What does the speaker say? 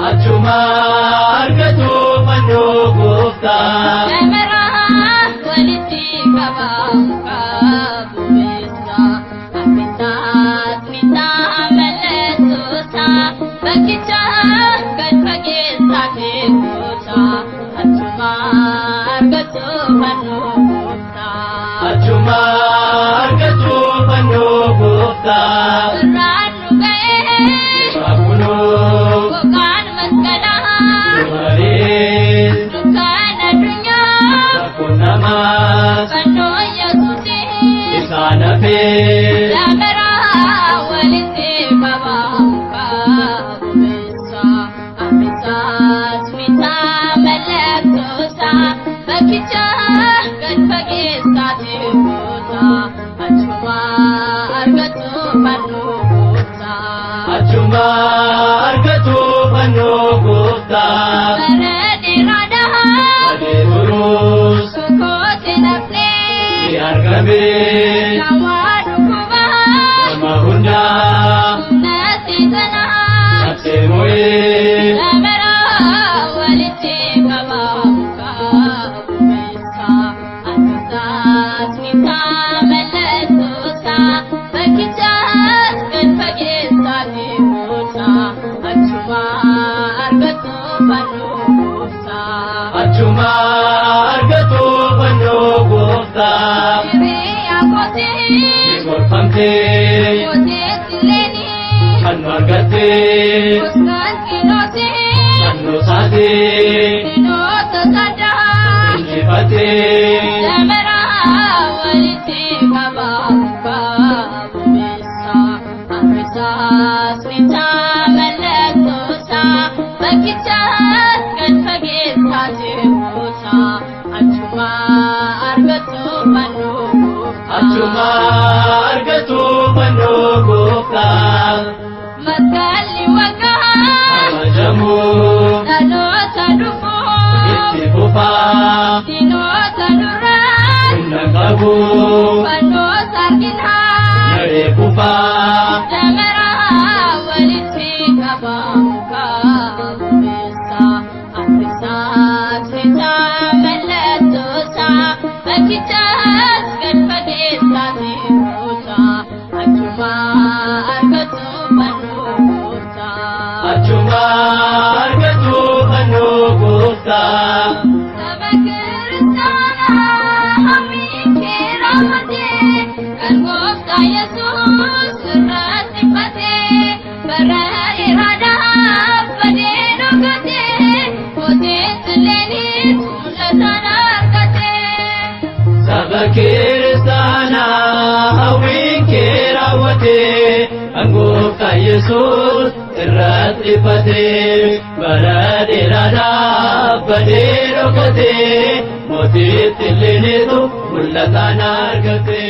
Achuma argatu fannoo gooftaa. Dameraa walitti qabaa qabubeessa. Abbisaas mitaa mallatoosaa bakkicha gad fageessaa teessoosaa achuma argatu fannoo gooftaa. Achuma argatu fannoo gooftaa. Irraan nu ga'ee Baakunoo gogaan masqalaa dubarees dukkaan addunyaa rakkoon namaas fannoo Yesuusii. isaan hafee. Dameraa walitti qabaa qabubeessa. Abbisaas mitaa mallattoosaa bakkicha gad fageessaa teessoosaa achuma argatu fannoo gooftaa. Achuma argatu fannoo gooftaa. Bara dheeraadhaa Badee turuus tokkotti nafnee ni argame. Dawaa dhukkubaa Nama hundaa humna seexanaa. cabsee mo'ee. Dameraa walitti qabaa qabubeessa. Abbisaas mitaa mallattoosaa bakkichaas gad fageessaa teessoosaa achuma argatu fannoo gooftaa. Achuma argatu fannoo gooftaa. Hiriyaa kootii Ni gorfamtee mooteetti leenii fannoo argattee Konstantinootii fannoo saatee Dinoota sadaa. injifattee. Dameraa walitti qabaa qabubeessa. Abbisaas mitaa mallattoosaa bakkichaas gad fageessaa teessoosaa achuma argatu fannoo gooftaa. Achuma argatu fannoo gooftaa. Masqalli waggaa Kabajamuu dhaloota dhufuuf itti fufaa diinota duraa humna qabu fannoos arginaa. naree kufaa. Dameraa walitti qabaa qabubeessa. Abbisaas mitaa mallattoosaa bakkichaas gad fageessaa teessoosaa achuma argatu fannoo gooftaa. Achuma argatu fannoo gooftaa. Saba kiristaanaa hawwiin kee raawwatee kan gooftaa Yesuus irratti fatee bara dheeraadhaaf badee dhokatee mootiin illeenis mul'atan argatee. Saba kiristaanaa hawwiin kee raawwatee kan gooftaa Yesuus irratti fatee bara dheeraadhaaf badee dhokatee mootitti illeenetu mul'atan argate.